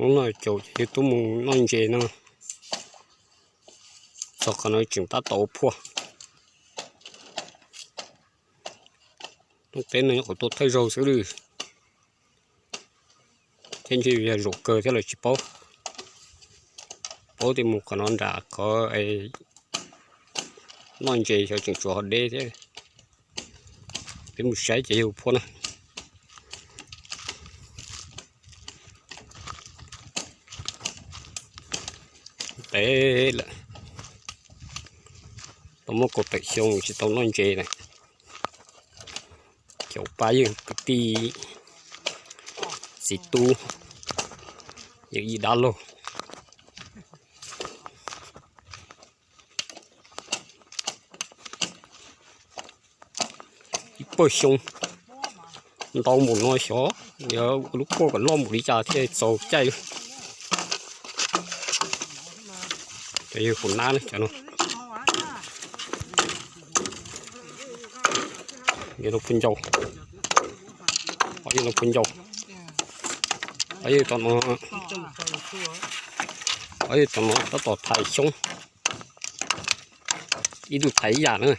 Hnub no caum ces yus tuaj mus noj ntses no, txog qhov no tseem tab tom ua phuaj. Nyob teb no nyuam qhuav tuaj thawj zaug xwb li, thiab ntshe yog zaum kawg thiab los tsis paub. Paub tias mus qhov no nram qhov noj ntses xyov tseem tshuav ho deb thiab. Peb mus saib ces yog phuaj na. Peb lawm, tau muaj kaum tawm xyoo tsis tau noj ntses na. Cov pab yawg kwv tij txiv tub, yawm yij dab laug. Ib pawg xyoo ntau npaum no xyov yuav ua lub phuaj kom loj npaum li cas thiaj txaus caij li. Cov yawg hauv nab cov no. Yawg no phu ncau, ob yawg no phu ncau, ob yawg tom no, ob yawg tom no tab tom thais xyoob. Ib tug thais ib yam na,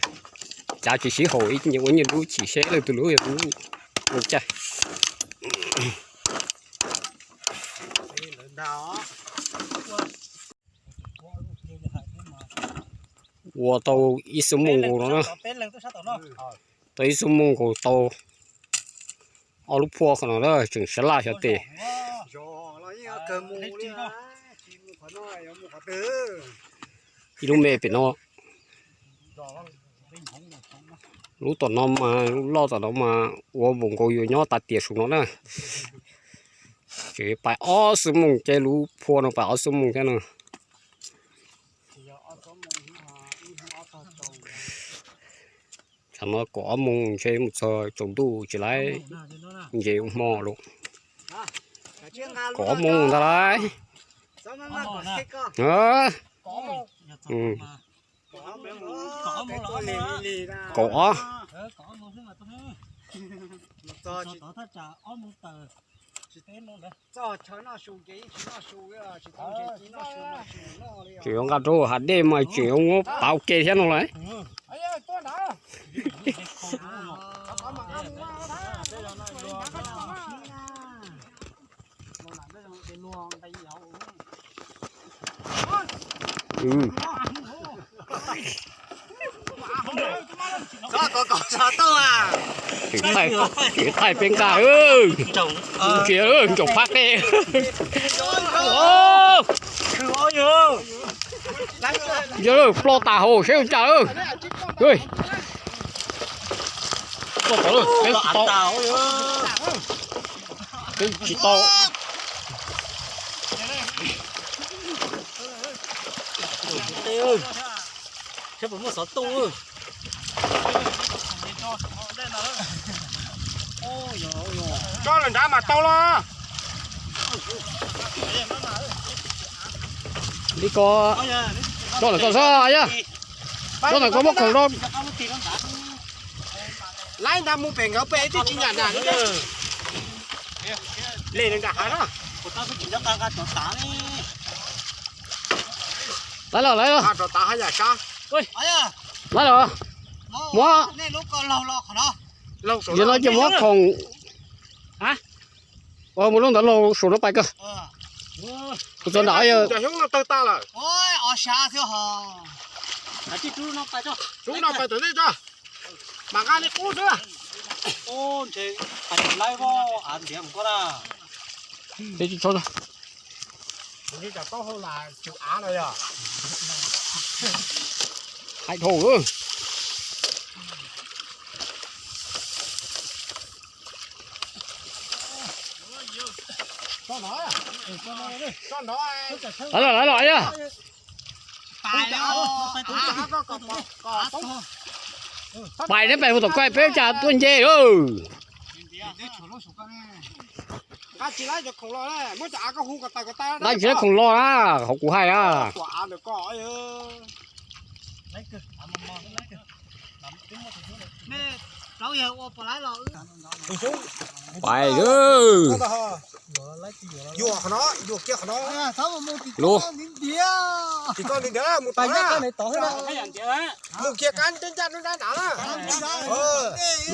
cav tsis sib haum, ib ua nyiaj dub chim seb leej twg lub yog lub ua caij. Ua tau ib xuab moos nkaus no na, tau ib xuab moos nkaus tau ob lub phuaj qhov no na, tseem sab laj xyov tes. Ib lub me pem no, lub tom no mas, lub loj tom no mas ua npaum nkaus yuav nyob tas tiam saum no na. Tseem pais ob xuab moos, ces lub phuaj no pais ob xuab moos thiab no. Tsam no kaum ob moos ntshe mus txog tsaus ntuj tsis laib ntses ua hmo lawm. Kaum ob moos ntag lauj. Kaum ob. Tseem yuav nqa rau hav dej mas tseem yuav muab pav ua ke thiab no lauj. Tseem thaij peb nqa, ntsia ntsaum phab qe. Yog ploj tas hauv seb ua cas. Ploj tas, peb tsis tau, peb tsis tau. Saib puas muaj xov tooj. Tso lawm nrad mas tau los. Li ko, tso lawm koj xwb yog. Tso lawm koj muab khoom rau. Laib ntag, mus pem nkawd pem twb tsis nyam nram li. Le nram hav no. Laib los, laib los. Laib los. Muab. Yog no ces muab khoom. Mus lub ntawd los saum no pais kawg. Kuv txog nram yog. Tsis tshua. Hais dhau. Laib los, laib los yog. Pais neb pais mus tom koj peb cas tuaj nce lawm. Nqa tsis laib khoom los na, hauv kuv hais na. Pais, yuam qhov no, yuam kiag qhov no. Lub, mus kiag kab ncaj ncaj nub nrab nrad na.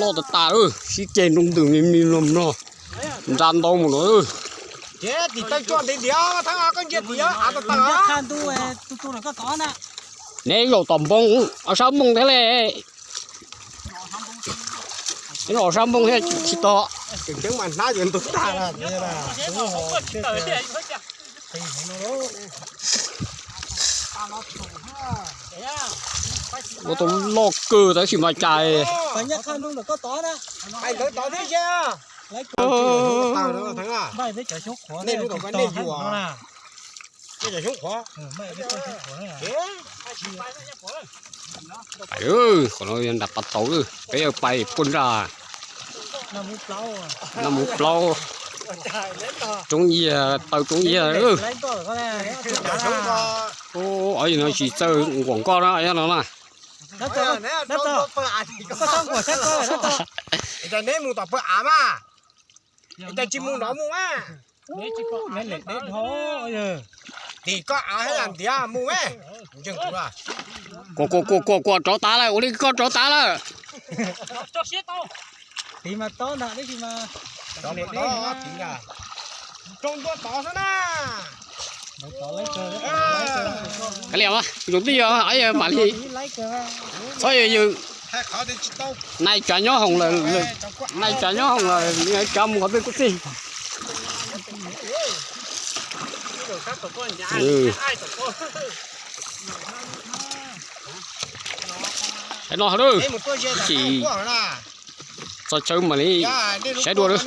Loj tas tas, sib ceg nroo ntws me me mlog mlog, nra ntau mus no. Tim tawg cua ntiav ntiav, thab koj ntsia tim av tas tas. Neb zaum tom npoo, sab npoo thiab le. Neb zaum sab npoo thiab tsis tau. Ua tau loj kawg tab sis mas cas. Qhov no yog nram Pas Tauv, peb yuav pais puag nrag. Naj mus plaub, roob yiag, taw roob yiag. Ov, no tsis txawj nquam nkoj no no na. Neb mus tom pawg av mas, cas tsis mus nov mus mas. Tim koj av thiab ntiav mus mas. Kuam kuam kuam kuam rov tav lawm, ua li koj rov tav lawm. Kav liam mas, zoo tij yog mam li txhob yws yws. Nais tsav nyob hoom lawm, nais tsav nyob hoom lawm, tsav mus qhov twg kuj txij. Hais no lawm, ib chim txog chaw mam li saib dua lawm.